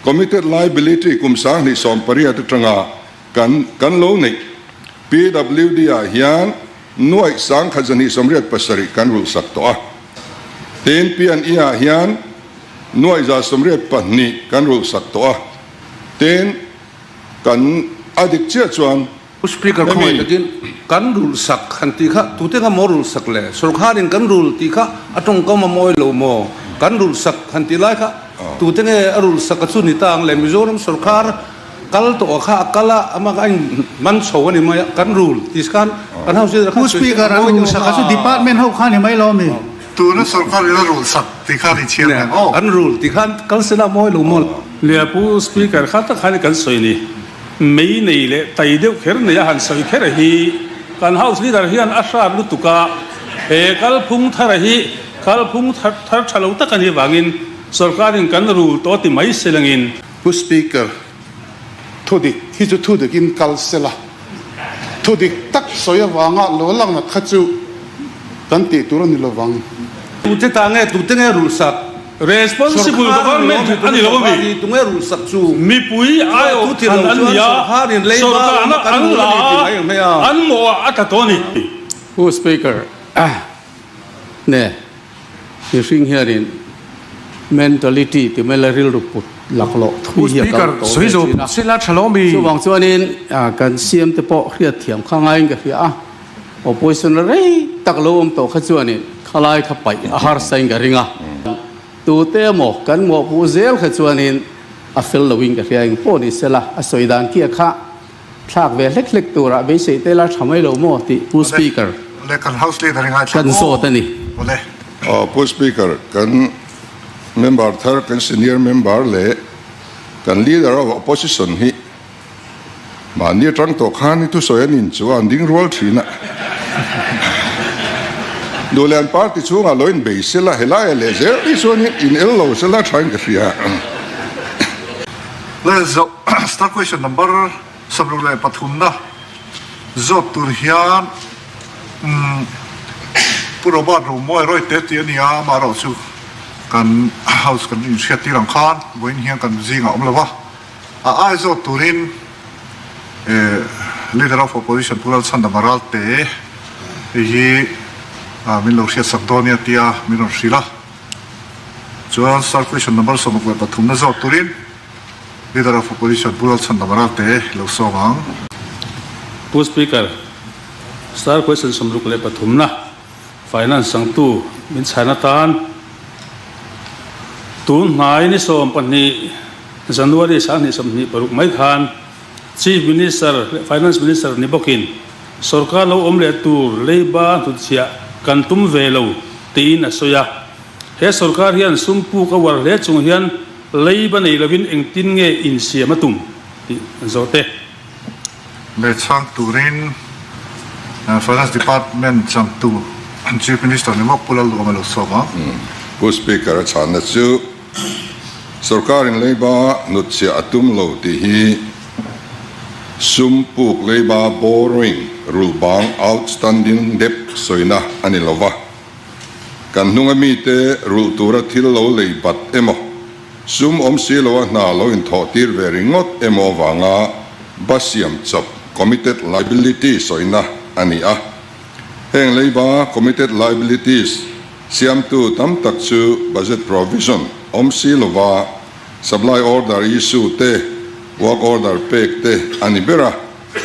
Committed liability kum 2018 atanga kan kan lo neih PWD ah hian nuaih 1287 kan rulh sak tawh a. Tin, P and E ah hian nuaih 182 kan rulh sak tawh a. Tin, kan a dik chiah chuan Pu Speaker hemi. Khawngaih takin kan rulh sak han tih kha tute nga maw rulh sak le? Sorkharin kan rulh tih kha a tawngkam a mawi lo maw? Kan rulh sak han tih lai kha tute nge a rulh sak a chu ni ta ang le? Mizoram sorkar kal tawh kha a kal a, amah kha a in man chho a ni mai a, kan rulh tih khan kan house leader khan sawi se Speaker a an mawi rulh deuh sak a chu a. department ho kha ni mai lo mi? Tuna sorkar in a rulh sak tih khan i chhiar reng aw. An rulh tih khan kal sela a mawi lo maw? Nia Pu Speaker kha tak khan kan sawi ni. Mei nei leh tai deuh kher nei a han sawi kher hi kan House Leader hian a hrat lutuk a, he kalphung thara hi kalphung thar tha lo tak a nih vangin sorkarin kan rul tawh ti mai se langin. Pu Speaker, thudik hi chu thudikin kal sela, thudik tak sawi avanga lo lang nat kha chu kan tih tur a ni lovang. Tute ta nge, tute nge rulhsak? Responsible government a ni lo a mi? Mipui aiawh than an ni a, sorkarna an la a, an mawh ah a tla tawh a ni. Pu Speaker, ne mihring hianin mentality ti mai la rilru put laklawh thui hi a kal tawh ve thin a. Chuvang chuanin kan CM te pawh hriatthiam kha ngaiin ka hria a. Opposition rei tak lo awm tawh kha chuanin khalai kha paih a harsa in ka ring a, tute emaw kan mawhpuh zel kha chuanin a fel loin ka hria eng pawh ni sela a sawi dan kia kha thlak ve hlek hlek turah beisei te la tha mai lo maw tih Pu Speaker kan zawt a ni. Pu Speaker, kan member thar, kan senior member leh kan leader of opposition hi Mahni atang tawh khan i thusawi an in chu an ding rual thin a. Duhlian party chhungah lo inbei sela, helai ah leh zel hi chuan in el lo sela thain ka hria. Le zoh star question number 63 na zawt tur hian Pu Robert Romawi Rawite tih a ni a, amaherawhchu kan house kan inhriattir ang khan vawiin hian kan zingah a awm lo va. A ai zawt turin Leader of Opposition Pu Lalchhandama Ralte hi min lo hriatsak dawn nia tia min rawn hrilh a. Chuan Star Question Number 63 na zawt turin Leader of Opposition Pu Lalchhandama Ralte lo sawm ang. Pu Speaker, Star Question 63 na Finance sangtu min chhan atan tun hnai ni 12 January 2026 mai khan Chief Minister leh Finance Minister ni bawkin sorkar lo awm leh tur leiba hnutchhiah kan tum ve lo tiin a sawi a. He sorkar hian sum puk a uar hle chung hian leiba nei lovin engtin nge insiam a tum tih an zawh te. Leh chhang turin Finance Department changtu Chief Minister ni mawk Pu Lalduhawm a lo sawm a. Pu Speaker a chhanna chu sorkarin leiba hnutchhiah a tum lo tih hi sum puk leiba borrowing rulh bang outstanding debt sawina a ni lova, kan hnunga mite rulh tura thil lo lei bat emaw Sum awm si lo a hna lo inthawh tir ve ringawt emaw avanga ba siam chawp, committed liability, sawina a ni a. Heng leiba, committed liabilities, siamtu tam tak chu budget provision awm si lova supply order issue te, work order pek te a ni ber a,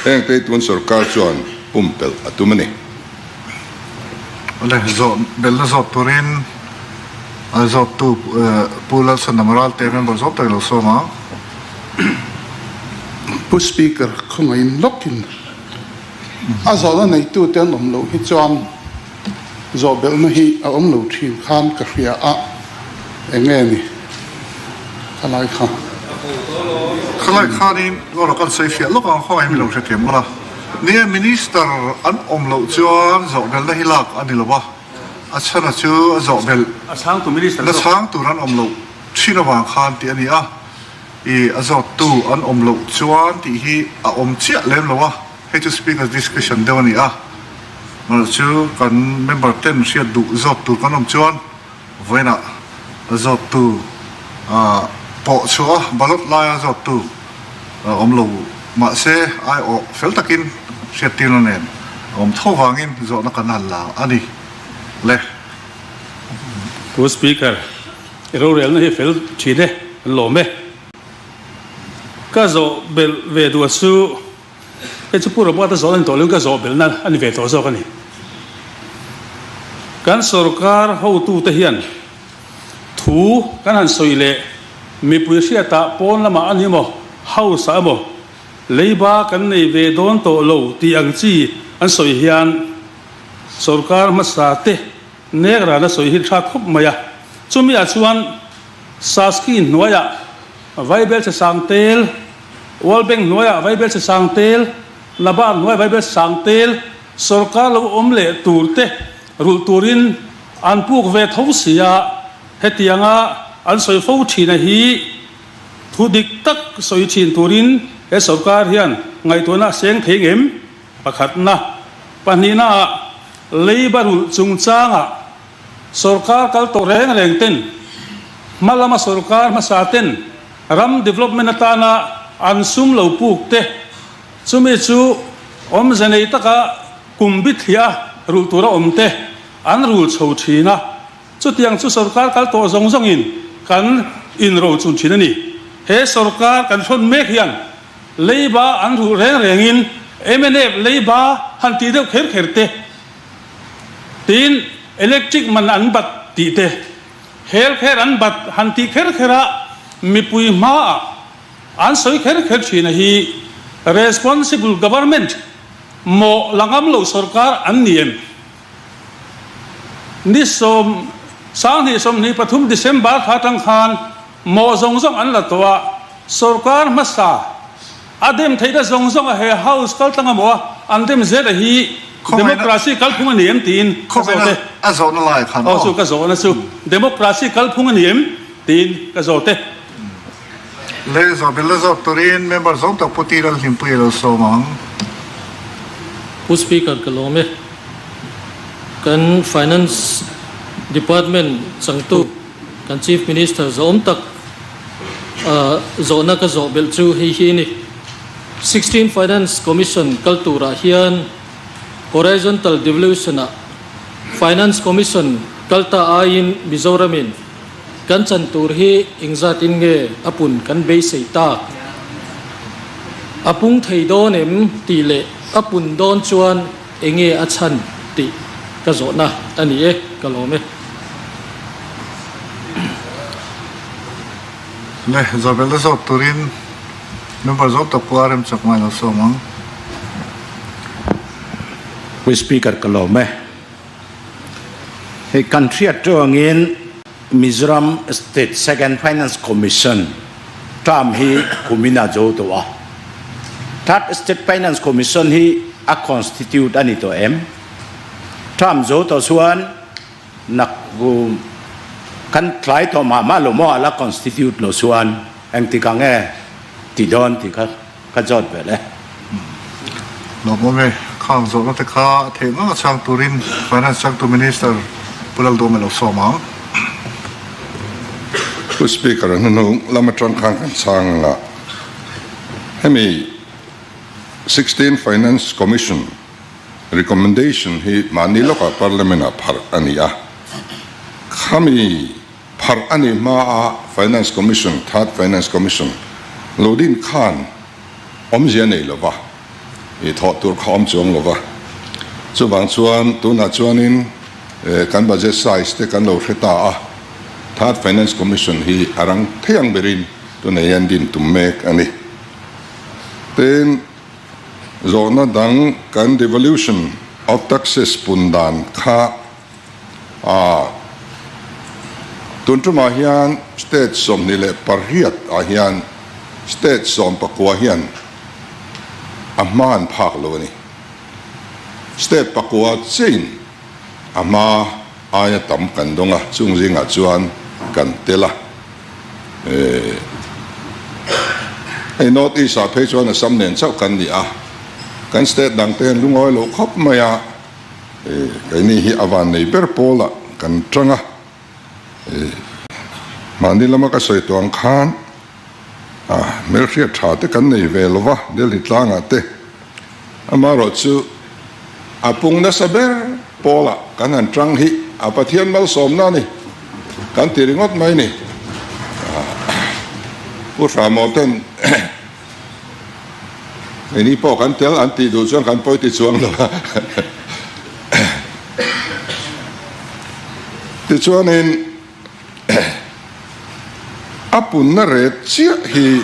heng te tun sorkar chuan pumpelh a tum a ni. Awle, zawh belhna zawt turin a zawttu Pu Lalchhandam Ralte member zawk tak i lo sawm ang. Pu Speaker, khawngaihin lawkin a zawhna neitute an awm loh hi chuan zawh belhna hi a awm lo thin khan ka hria a, eng nge ni khalai kha? Khalai khanin aw kan sawi fiah lawk ang, khawngaihin min lo hrethiam ula. Nia, Minister an awm loh chuan zawhbelhna hi lak a ni lo a, a chhana chu a zawhbelh na chhang tur an awm loh thin avang khan tih a ni a, i a zawttu an awm loh chuan tih hi a awm chiah lem lo a, hei chu Speaker's discretion deuh a ni a, amaherawhchu chu kan member ten hriat duh zawt tur kan awm chuan vawiinah a zawttu ah. Pawh chhuah a ballot laia zawttu awm lo mahse aiawh fel takin hriattirna nen a awm tho vangin zawhna kan han la a ni le. Pu Speaker, i rorelna hi fel thin e, kan lawm e. Ka zawh belh ve duh a chu, hei chu Pu Robert-a zawhna ni tawh loin ka zawh belhna a ni ve tawh zawk a ni. Kan sorkar hotute hian Thu kan han sawi leh mipui hriatah pawn lamah a ni maw, house ah emaw, leiba kan nei ve dawn tawh lo tih ang chi an sawi hian sorkar hmasa te nek rana sawi hi tha khawp mai a. Chumi ah chuan Saski hnuaiah Vaibelchhe Sangtel, World Bank hnuaiah Vaibelchhe Sangtel, Nabard hnuaiah Vaibelchhe Sangtel sorkar lo awm leh tur te rulh turin An puk ve tho si a, hetianga an sawi fo thina hi thu dik tak sawi thin turin he sorkar hian ngaihtuahna a seng thei ngem? Pakhatna. Pahnihnaah leiba rulh chungchangah sorkar kal tawh reng reng ten hma lama sorkar hmasa ten ram development atana an sum lo puk te chumi chu awmze nei taka kum bithliah rulh tura awm te An rul chho thin a, chutiang chu sorkar kal tawh zawng zawngin kan inro chun thin a ni. He sorkar kan hrawn mek hian leiba an rulh reng rengin mnf leiba han tih deuh kher kher te, tin electric man an bat tih te, health care an bat han tih kher kher a mipui hmaah an sawi kher kher thin a hi responsible government maw la ngam lo sorkar an ni em? Ni sawm 2024 December thla atang khan mawh zawng zawng an la tawh a, sorkar hmasa a dem theihna zawng zawng a he House kal tlang amaw a an dem zel a hi Democracy kalphung a ni em tiin ka zawt e. A zawhna lai khan aw. Aw chu ka zawhna chu Democracy kalphung a ni em tiin ka zawt e. Le zawhbel la zawt turin member zawng tak Pu Ti Lalhlimpui a lo sawm ang. Pu Speaker ka lawm e. Kan Finance Department changtu kan Chief Minister zawm tak zawhna ka zawh belh chu hei hi a ni. 16 Finance Commission kal turah hian Horizontal Devolution ah Finance Commission kal ta aiin Mizoramin Kan chan tur hi engzatin nge a pun kan beisei tak? A pung thei dawn em tih leh a pun dawn chuan enge a chhan tih ka zawhna a ni e, ka lawm e. Le, Zabel a zawt turin member zawt tak pawh a remchak ngai lo sawm ang. Pu Speaker ka lawm e. Hei kan hriat tawngin Mizoram State Second Finance Commission term hi kumin a zo tawh a. Third State Finance Commission hi a constitute a ni tawh em? Term zo tawh chuan nak kan tlai tawh mah mah lo maw a la constitute lo chuan engtik ang e ti dawn tih kha Ka zawt vel e. Lawmawm e, khang zawhna te kha a theih ngang a chhang turin Finance changtu Minister Pu Lalduhawm a lo sawm ang. Pu Speaker, hnuhnung lam atang khan kan chhang ang a, hemi 16 Finance Commission recommendation hi mahni lawkah Parliament ah pharh a ni a, khami Pharh a nih hmaa Finance Commission, Third Finance Commission, lo din khan awmzia nei lo va, i thawh tur kha awm chuang lo va. Chuvang chuan tunah chuanin kan budget size te kan lo hre ta a, Third Finance Commission hi a rang thei ang berin tunah hian din tum mek a ni. Tin, zawhna dang kan devolution of taxes pun dan kha A Tun tumah hian state 28 ah hian state 19 hian a hma an phak lo a ni. State pakua chiahin a hma aia tam kan dawng a, chung zingah chuan kan tel a. Hei North East ah phei chuan Assam nen chauh kan ni a, kan state dang te an lungawi lo khawp mai a. Keini hi a van nei ber pawlah kan tang a, mahni lama ka sawi tawh ang khan Hmelhriat tha te kan nei ve lo va, Delhi tlangah te. Amaherawhchu a pung nasa ber pawlah kan han tang hi a Pathian malsawmna a ni kan ti ringawt mai ni. Pu Hramaw ten keini pawh kan tel an tih duh chuan kan pawi ti chuang lo a. Tichuanin A punna ret chiah hi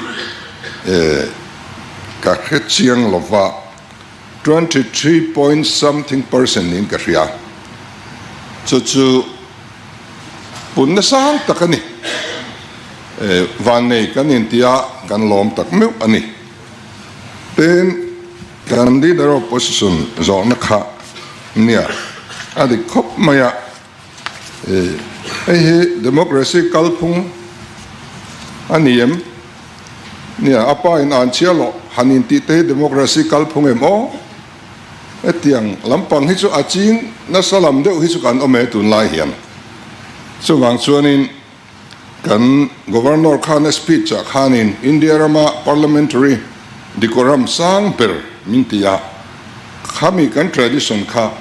ka hre chiang lo va, 23 point something percent niin ka hria. Chu chu punna sang tak a ni. Vannei kan intia kan lawm tak meuh a ni. Tin, kan Leader of Opposition zawhna kha nia a dik khawp mai a. Hei hi democracy kalphung a ni em? Nia, a pa in an chhia loh han intih te hi democracy kalphung em aw? Hetiang lampang hi chu a ching nasa lam deuh hi chu kan awm e tunlai hian. Chuvang chuanin kan Governor khan a speech ah khanin India rama parliamentary decorum sang ber min ti a, khami kan tradition kha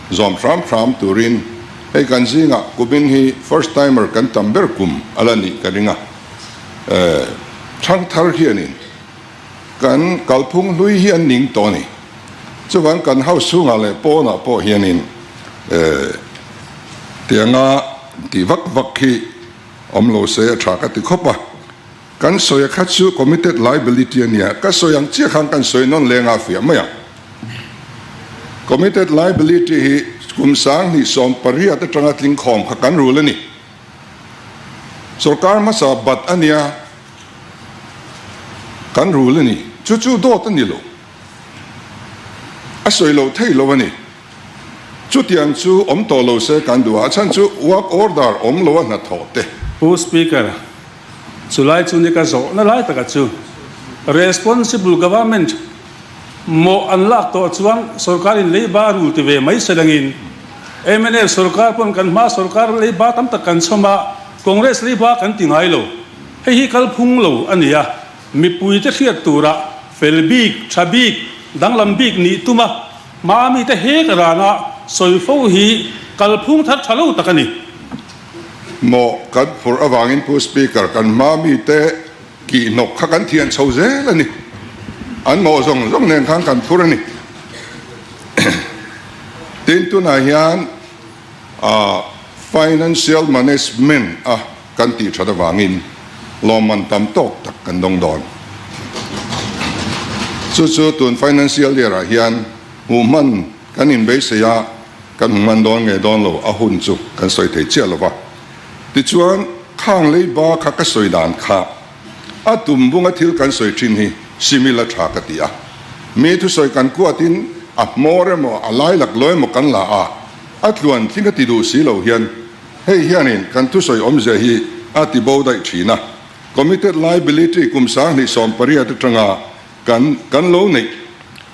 zawm hram hram turin hei kan zingah kumin hi first timer kan tam ber kum a la nih ka ring a, thangthar hianin kan kalphung hlui hi an ning tawh a ni. Chuvang kan house chhungah leh pawnah pawh hianin tianga tih vak vak hi awm lo se a tha ka ti khawp a. Kan sawi a kha chu committed liability a nia, ka sawi ang chiah khan kan sawi nawn leng a fiah mai ang. Committed liability hi kum 2018 atanga tling khawm kha kan rul a ni. Sorkar hmasa bat a nia kan rul a ni. Chu chu dawt a ni lo. A sawi lo thei lo a ni. Chutiang chu awm tawh lo se kan duh a, a chhan chu work order awm lo a hnathawh te. Pu Speaker, chulai chu ni ka zawhna lai taka chu responsible government mawh an lak tawh chuan sorkar in leiba rul ti ve mai se langin mnf sorkar pawn kan hma sorkar leiba tam tak kan chhawm a, Congress leiba kan ti ngai lo. Hei hi kalphung lo a ni a. Mipuite hriat tura fel bik, tha bik, danglam bik nih tuma hma mite hek rana sawi fo hi kalphung thar tha lo tak a ni. Maw kan phurh avangin Pu Speaker, kan hma mite kihhnawk kha kan thian chho zel a ni. An mawh zawng zawng nen khan kan phur a ni. Tin, tunah hian Financial Management a kan tih that avangin lawmman tam tawk tak kan dawng dawn. Chu chu tun financial year ah hian hmuh hman kan inbeisei a, kan hmu hman dawn nge dawn lo a hun chu kan sawi thei chiah lo va. Tichuan khang leiba kha ka sawi dan kha a tum bunga thil kan sawi thin hi simil a tha ka ti a. Mi thusawi kan kuatin a hmawr emaw a lai laklawh emaw kan la a, a tluan tling a ti duh si lo hian Hei hianin kan thusawi awmzia hi a ti bo daih thin a, Committed Liability kum 2018 atanga kan kan lo neih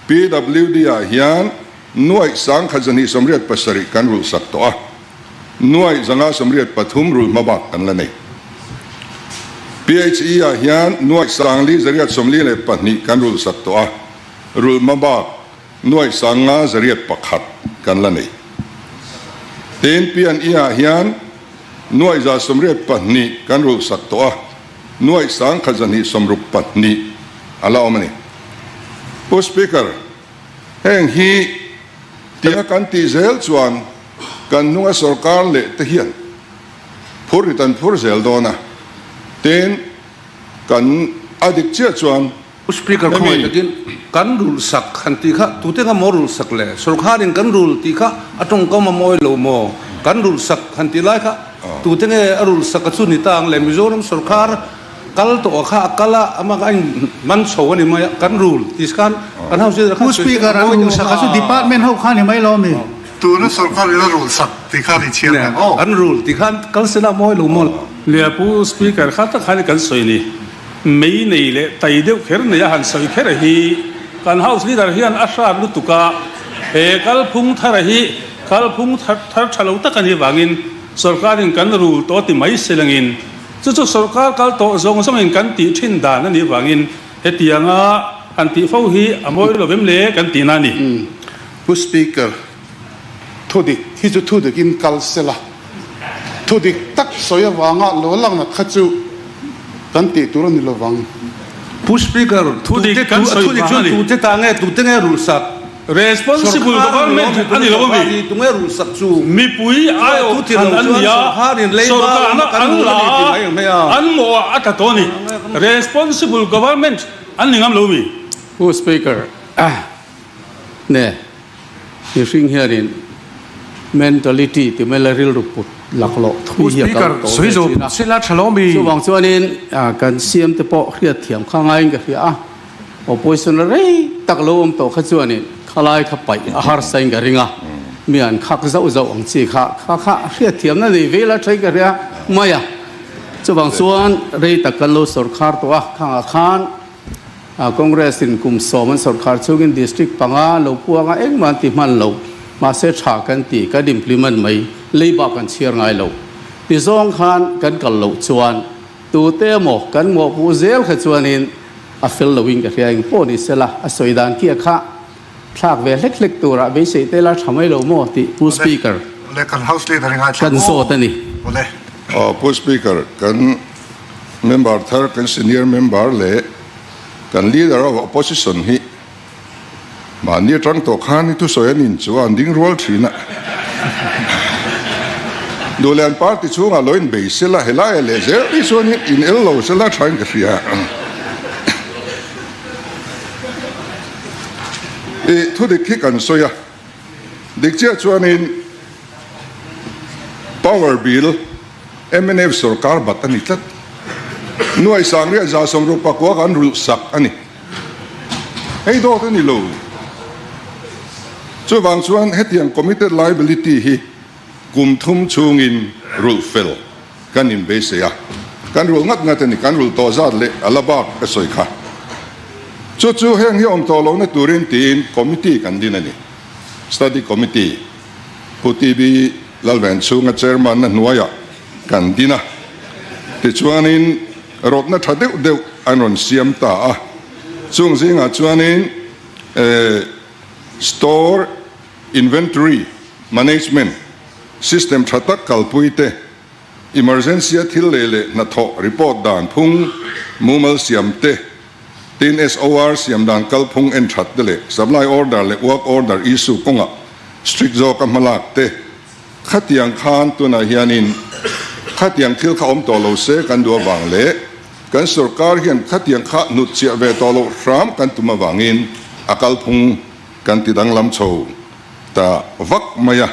PWD ah hian nuaih 1287 kan rulh sak tawh a, nuaih 583 rulh hma bak kan la nei. PHE ah hian nuaih 4842 kan rulh sak tawh a, rulh hma bak Nuaih 501 kan la nei. Tin, P&E ah hian nuaih 182 kan rulh sak tawh a, nuaih 1262 a la awm a ni. Pu Speaker, heng hi tia kan tih zel chuan kan hnunga sorkar leh te hian phur rit an phur zel dawn a. Tin, kan a dik chiah chuan Pu Speaker khawngaih takin kan rulh sak han tih kha tute nga maw rulh sak le? Sorkharin kan rulh tih kha a tawngkam a mawi lo maw? Kan rulh sak han tih lai kha tute nge a rulh sak a chu ni ta ang le? Mizoram sorkhar kal tawh kha a kal a, amah kha a in man chho a ni mai a, kan rulh tih khan kan house leader khan Pu Speaker an rulh sak a chu department ho kha ni mai lo mi? Tuna sorkar in a rulh sak tih khan i chhiar ang aw. An rulh tih khan kal sela a mawi lo maw? Nia Pu Speaker kha tak khan kan sawi ni. Mei nei leh tai deuh kher nei a han sawi kher hi kan House Leader hian a hrat lutuk a, he kalphung thara hi kalphung thar tha lo tak a nih vangin sorkarin kan rul tawh ti mai se langin Chu chu sorkar kal tawh zawng zawngin kan tih thin dan a nih vangin hetianga han tih fo hi a mawi lo vem le kan tihna a ni. Pu Speaker, thudik hi chu thudikin kal sela, thudik tak sawi avanga lo lakna kha chu kan tih tur a ni lovang. Pu Speaker, Thudik kan sawi thudik vang chuan a ni. tute ta nge, tute nge rulhsak? Responsible Sorkar government lawm a ni lo a mi? Tunge rulhsak chu? Mipui aiawh than an ni a, sorkarna an la a, an mawh a tla tawh a ni. Responsible government an ni ngam lo mi? Pu Speaker, Ne, mihring hianin mentality ti mai la rilru put laklawh thui hi a kal tawh ve thin a. Chuvang chuanin kan CM te pawh hriatthiam kha ngaiin ka hria a, opposition la rei tak lo awm tawh kha chuanin khalai kha paih a harsa in ka ring a, mi an khak zauh zauh ang chi kha kha kha hriatthiamna nei ve la thain ka hria mai a. Chuvang chuan rei tak kan lo sawrkhar tawh a, khangah khan Congress in kum sawm an sorkar chungin district panga lo puanga engmah an ti hman lo, mahse tha kan ti, kan implement mai, leiba kan chhiar ngai lo. Ti zawng khan kan kal loh chuan tute emaw kan mawhpuh zel kha chuanin a fel loin ka hria eng pawh ni sela a sawi dan kia kha thlak ve hlek hlek turah beisei te la tha mai lo maw tih Pu Speaker kan zawt a ni. Pu Speaker, kan Member thar kan senior member leh kan leader of opposition hi mahni atang tawh khan i thusawi an in chu an ding rual thin a. Duhlian party chhungah lo in bei sela helai leh zel hi chuan in el lo sela tha in ka hria. I thudik hi kan sawi a, dik chiah chuanin power bill Mnf sorkar bat a ni tlat. Nuai Sangriat 160 kan rulh sak a ni. Hei dawt a ni lo. Chuvang chuan hetiang committed liability hi kum thum chhungin rulh fel kan inbeisei a. Kan rulh ngat ngat a ni. Kan rulh tawh zat leh a la bak ka sawi kha. Chu chu heng hi awm tawh lohna turin tiin committee kan din a ni. Study committee. Pu TB. Lalven chhunga chairman-na hnuaiah kan din a, tichuanin rawtna tha deuh deuh an rawn siam ta a, chung zingah chuanin store inventory management system tha tak kalpui te, emergency-a thil lei leh hnathawh report dan phung mumal siam te, tin SOR siam dan kalphung en that te leh supply order leh work order issue kawngah strict zawka hmalak te khatiang khan tunah hianin khatiang thil kha awm tawh lo se kan duh avang leh kan sorkar hian khatiang kha hnut chiah ve tawh loh hram kan tum avangin a kalphung kan ti danglam chho ta vak mai a.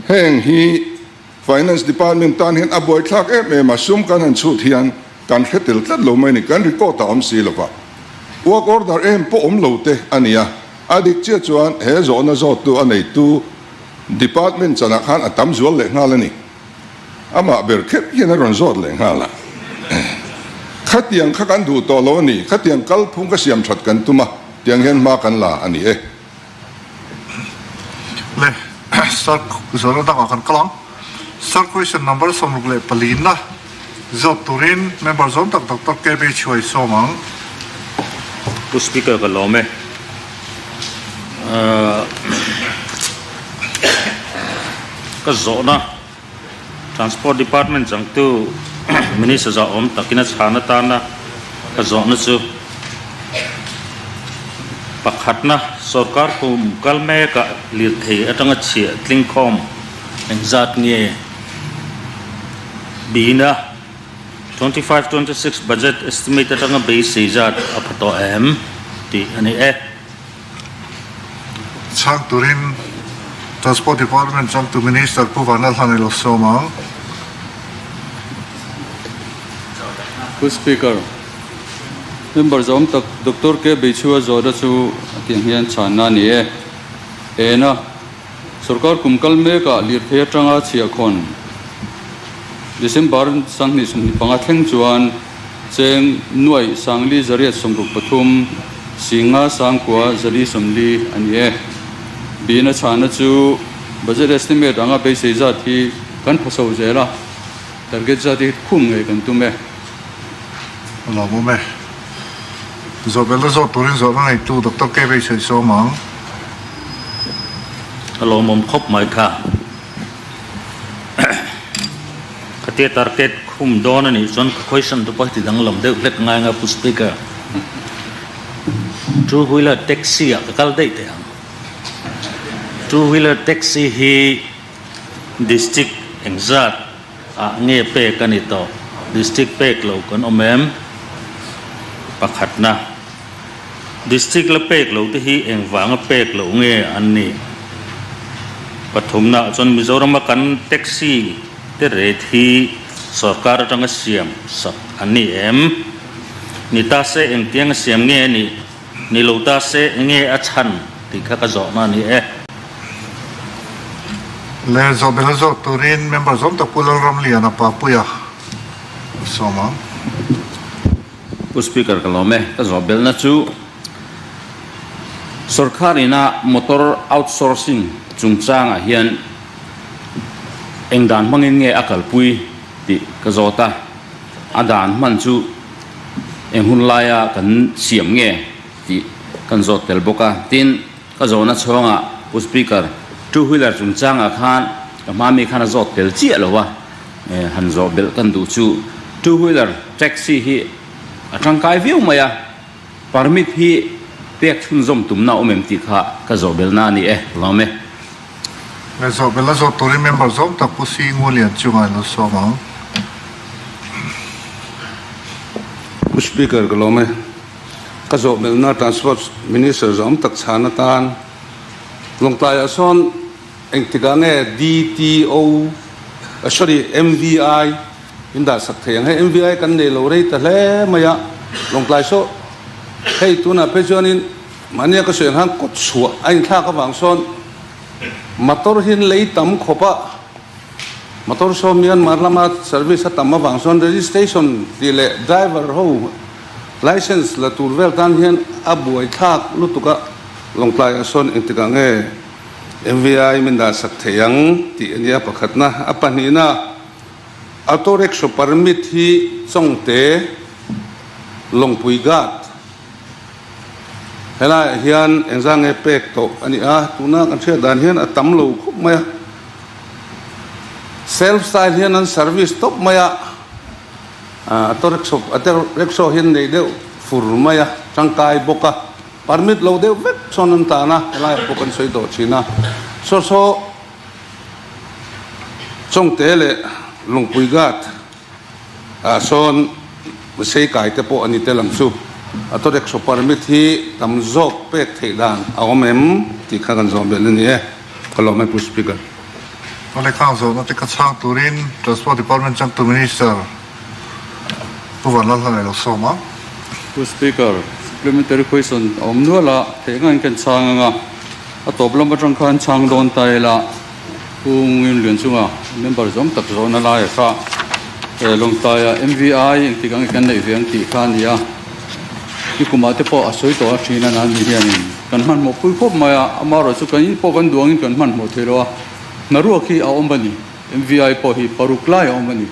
Heng hi Finance Department tan hian a buaithlak em em a, sum kan han chhut hian kan hre tel tlat lo mai a ni, kan record a awm si lova, work order em pawh awm lo te a ni a, a dik chiah chuan he zawhna zawttu a neitu Department chanah khan a tam zual leh nghal a ni, amah ber kher hian a rawn zawt leh nghal a, khatiang kha kan duh tawh lo a ni, khatiang kalphung ka siam that kan tum a, tiang hian hma kan la a ni e. Le sir zawhna dangah kan kal ang. Sir question number 64 na zawt turin member zawm tak Doctor KB Chhuai sawm ang. Pu Speaker ka lawm e. Ka zawhna Transport Department changtu Minister zahawm takin a chhan atana ka zawhna chu pakhatna sorkar kum kal mekah lirthei atanga chhiah tlingkhawm engzat nge bina 25 26 budget estimate atanga beisei zat a pha tawh em tih a ni e. Chhang turin Transport Department changtu Minister Pu Vanlalhlan ilo sawm ang. Pu Speaker, Member zawm tak Doctor K. Beichhua zawhna chu a tiang hian chhanna a ni e. Ena, Sorkar kum kal mekah lirthei atanga chhiahkhawn December 2025 thleng chuan Cheng nuaih sangli 863, singa sangkua 440 a ni e. Bina chhana chu budget estimate anga beisei zat hi kan phaso zel a. Target zat hi khum ngei kan tum e. A lawmawm e. Zawhbelna zawh turin zawhna neitu Doctor K Beisei sawm ang. A lawmawm khawp mai kha. Khatia target khum dawn a nih chuan ka question te pawh hi ti danglam deuh hlek ngai nga Pu Speaker. Two wheeler taxi ah ka kal daih teh ang. Two wheeler taxi hi District engzat ah nge pek a ni tawh? District pek lo kan awm em? Pakhatna, District la pek lo te hi engvanga pek loh nge an nih? Pathumna ah chuan Mizorama kan taxi te rate hi sorkar atanga siam sak an ni em? Ni ta se engtianga siam nge a nih? Ni lo ta se enge a chhan tih kha ka zawhna a ni e. Le zawhbelh a zawh turin member zawm tak Pu Lalramliana Papuia a sawm ang. Pu Speaker ka lawm e, ka zawhbelhna chu sorkar ina motor outsourcing chungchangah hian eng dan hmangin nge a kalpui tih ka zawt a, a dan hman chu Eng hun laia kan siam nge tih kan zawt tel bawk a. Tin, ka zawhna chhawngah Pu Speaker, two wheeler chungchangah khan ka hma mi khan a zawt tel chiah lo a, han zawh belh kan duh chu two wheeler taxi hi a tangkai viau mai a, permit hi pek chhunzawm tumna a awm em tih kha ka zawh belhna a ni e, lawm e. He zawh belh a zawt turin member zawm tak Pu Si Ngulian chungah an lo sawm ang. Pu Speaker ka lawm e. Ka zawh belhna Transport Minister zawm tak chhan atan Lawngtlaiah sawn engtikah nge DTO sorry MVI in dah sak thei ang. Hei MVI kan nei lo rei ta hle mai a, Lawngtlai saw hei tunah phei chuanin Mahnia ka sawi ang khan kawt chhuah a inthlak avang sawn motor hi an lei tam khawp a, motor saw Myanmar lama service a tam avang sawn registration tih leh driver ho license la tur vel tan hian a buaithlak lutuk a, Lawngtlaiah sawn engtikah nge MVI min dah sak thei ang tih a nia pakhatna. A pahnihna auto rickshaw permit hi Chawngte Lawngpui Ghat Helaiah hian engzah nge pek tawh a ni a, tuna kan hriat dan hian a tam lo khawp mai a. Self style hian an service tawp mai a, auto rickshaw auto rickshaw hian nei deuh fur mai a, tangkai bawk a, permit lo deuh vek chuan an tan a, helaiah pawh kan sawi tawh thin a. Saw saw Chawngte leh Lungpui Ghat. Ah sawn sei kai te pawh a ni tel ang chu. Auto rickshaw permit hi tam zawk pek theih dan a awm em tih kha kan zawh belh a ni e. Ka lawm e Pu Speaker. Ka lehkha zawhna te ka chhang turin Transport Department changtu Minister Pu Vanlalhla lo sawm a. Pu Speaker, Supplementary question a awm nual a, theih ngaiin kan chhang ang a, a tawp lam atang khan chhang dawn ta ila. Pu Nguyen Lian chunga member zawm tak zawhna laia kha he Lawngtlaia MVI engtik ang kan neih ve ang tih kha a ni a, i kumah te pawh a sawi tawh a thin a nan ni hianin kan hmanhmawh pui khawp mai a, amaherawh chu kan in pawh kan duh angin kan hmanhmawh thei lo a, hnaruak hi a awm a ni, MVI pawh hi paruk lai a awm a ni,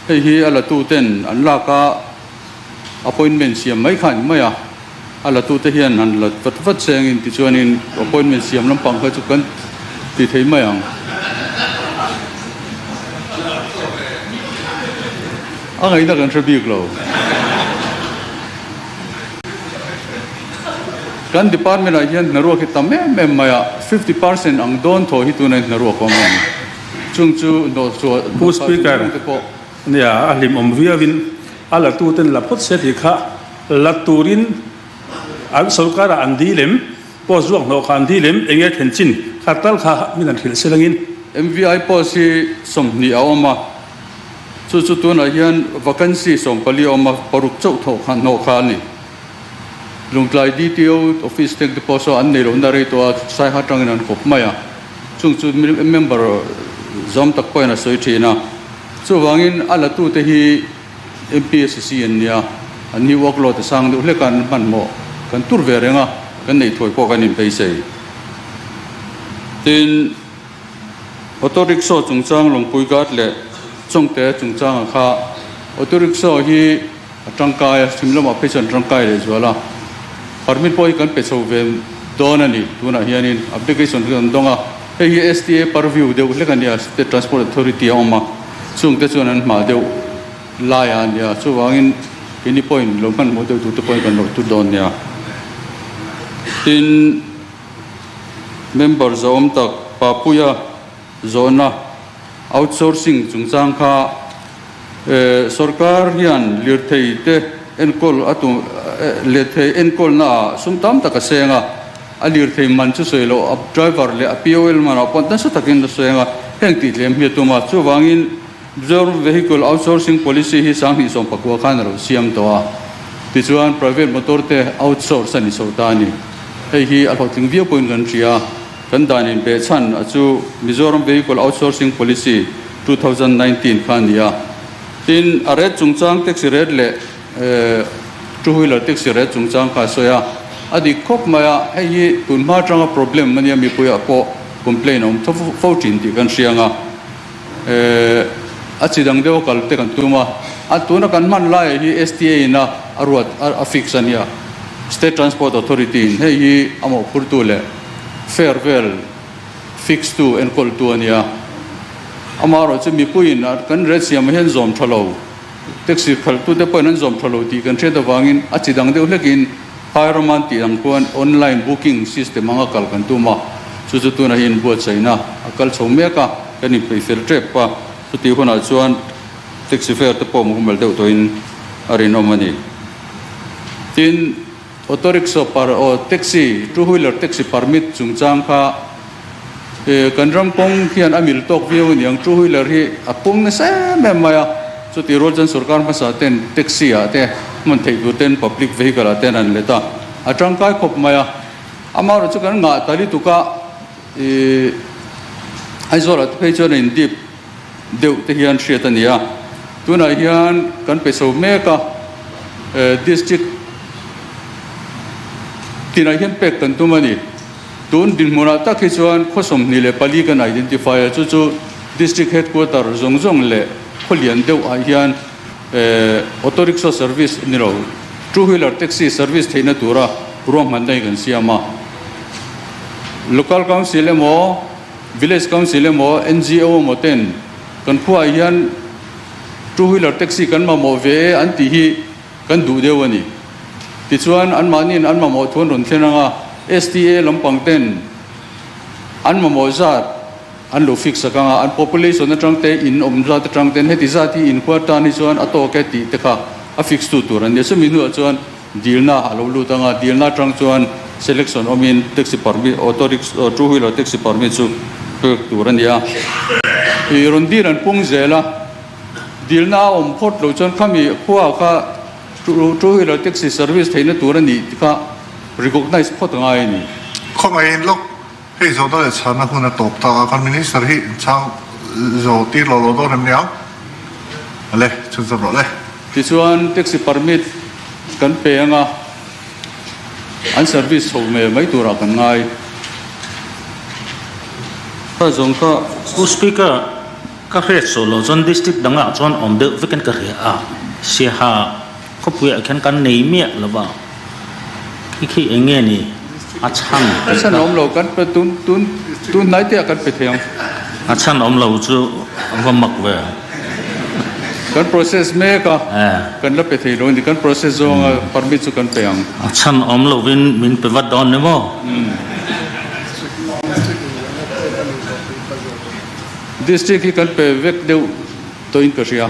hei hi a latu ten an lak a appointment siam mai kha a ni mai a. A latute hian han lat vat vat che angin tichuanin appointment siam lampang kha chu kan ti thei mai ang. A ngaihna kan hre bik lo. Kan department ah hian hnaruak hi tam em em mai a, 50% ang dawn thaw hi tunah hian hnaruak a awm a ni. Chung chu hnawhchhuah Pu Speaker, nia a hlimawm viauin a latuten la phawt se tih kha La turin an sorkarah an dil em? Post ruak hnawh kha an dil em? Enge thlen chin kha tal kha min an hrilh se langin. MVI post hi 20 a awm a, chu chu tunah hian vacancy 14 a awm a, paruk chauh thawh kha hnawh kha a ni. Lungtlai DTO office teng te pawh saw an nei lohna rei tawh a, Saiha atangin an kawp mai a, chung chu member zawm tak pawhin a sawi thin a, chuvangin a latute hi MPSC an nia, an hi workload a sang deuh hlek a, an hmanhmawh kan tur ve reng a, kan neih thuai pawh kan inpeisei. Tin, auto rickshaw chungchang Lungpui Ghat leh Chawngte chungchanga kha auto rickshaw hi a tangkai a, chhim lamah phei chuan tangkai leh zual a, permit pawh hi kan pe chho ve dawn a ni. Tunah hianin application hi kan dawng a, hei hi STA purview deuh hlek a nia, State Transport Authority a awm a, chungte chuan an hmah deuh lai a nia, chuvangin keini pawhin lo hmanhmawh deuh turte pawhin kan lo tut dawn nia. Tin, member zawm tak Papuia Zawhna, Outsourcing chungchang kha sorkar hian lirthei te enkawl a tum lirthei enkawlna ah sum tam tak a seng a, a lirthei man chu sawi loh a driver leh a POL man ah pawh nasa takin a seng a, heng tih tlem hi a tum a, chuvangin Mizoram Vehicle Outsourcing Policy hi 2019 khan a lo siam tawh a, tichuan private motor te outsource a ni chho ta a ni. Hei hi a hlawhtling viau pawhin kan hria. Kan dan inbeh chhan a chu Mizoram Vehicle Outsourcing Policy 2019 kha a ni a. Tin, a rate chungchang taxi rate leh two wheeler taxi rate chungchang kha a sawi a. A dik khawp mai a, hei hi tun hma atanga problem a nia mipuiah pawh complaint a awm tho fo thin tih kan hria ang a. A chi dang deuh a kal te kan tum a, a tuna kan hman laiah hi STA in a a ruat a fix a nia, State Transport Authority in hei hi a mawhphurtu leh fare vel fix tu enkawl tu a nia. Amaherawh chu mipuiin kan rate siamah hian zawm tha lo, taxi khalhtute pawhin an zawm tha lo tih kan hriat avangin a chi dang deuh hlekin Phai rama an tih ang khuan online booking system anga kal kan tum a, chu chu tunah hian buatsaihna a kal chho mek a, kan inpeih fel tep a, chutih hunah chuan taxi fare te pawh mumal deuh tawhin a rinawm a ni. Tin, auto rickshaw par aw taxi, two wheeler taxi permit chungchang kha kan ram kawng hian a mil tawk viau a ni ang, two wheeler hi a pung nasa em em mai a, chutih rual chuan sorkar hmasa ten taxi ah te hman theih tur ten public vehicle ah ten an let a, a tangkai khawp mai a, amaherawhchu chu kan ngah ta lutuk a, ih Aizawl ah te phei chuan a in dip deuh te hian hriat a ni a, tunah hian kan pe chho mek a, district tinah hian pek kan tum a ni. Tun dinhmunah tak hi chuan khaw 24 kan identify a, chu chu District Headquarter zawng zawng leh khaw lian deuh ah hian Auto Rickshaw Service ni lo, Two Wheeler Taxi Service theihna tura ruahmanna hi kan siam a. Local Council emaw, Village Council emaw, NGO emaw ten kan khuaah hian Two Wheeler Taxi kan mamawh ve e an tih hi Kan duh deuh a ni. Tichuan, anmahniin an mamawh thu an rawn thlen ang a, STA lampang ten an mamawh zat an lo fix sak ang a, an population atang te, in awm zat atang ten heti zat hi in khua tan hi chuan a tawk e tih te kha a fix tu tur an ni a. Chumi hnuah chuan dilna a lo lut ang a, dilna atang chuan selection awmin taxi permit, auto rickshaw, two wheeler taxi permit chu pek tur a ni a. Ih rawn dil an pung zel a. Dilna a awm phawt loh chuan khami khua kha two wheeler taxi service theihna tur a nih kha recognise phawt a ngai a ni. Khawngaihin lawk, hei zawhna leh chhanna hun a tawp ta a, kan Minister hi inchhang zo tir lo lo dawn em niang? Le, chhunzawm rawh le. Tichuan taxi permit kan pe anga an service chho ve mai turah kan ngai. Kha zawng kha. Pu Speaker, Ka hriat suh loh chuan district dangah chuan awm deuh vekin ka hria a, Siaha khawpuiah khian kan nei miah lo va, khi khi eng nge ni a chhan A chhan awm lo kan pe tun tun tun hnai te ah kan pe thei ang. A chhan awm lo chu a va mak ve. Kan process mek a, kan la pe thei lo a ni, kan process zawnga permit chu kan pe ang. A chhan awm lovin min pe vat dawn ni maw? District hi kan pe vek deuh tawhin ka hria.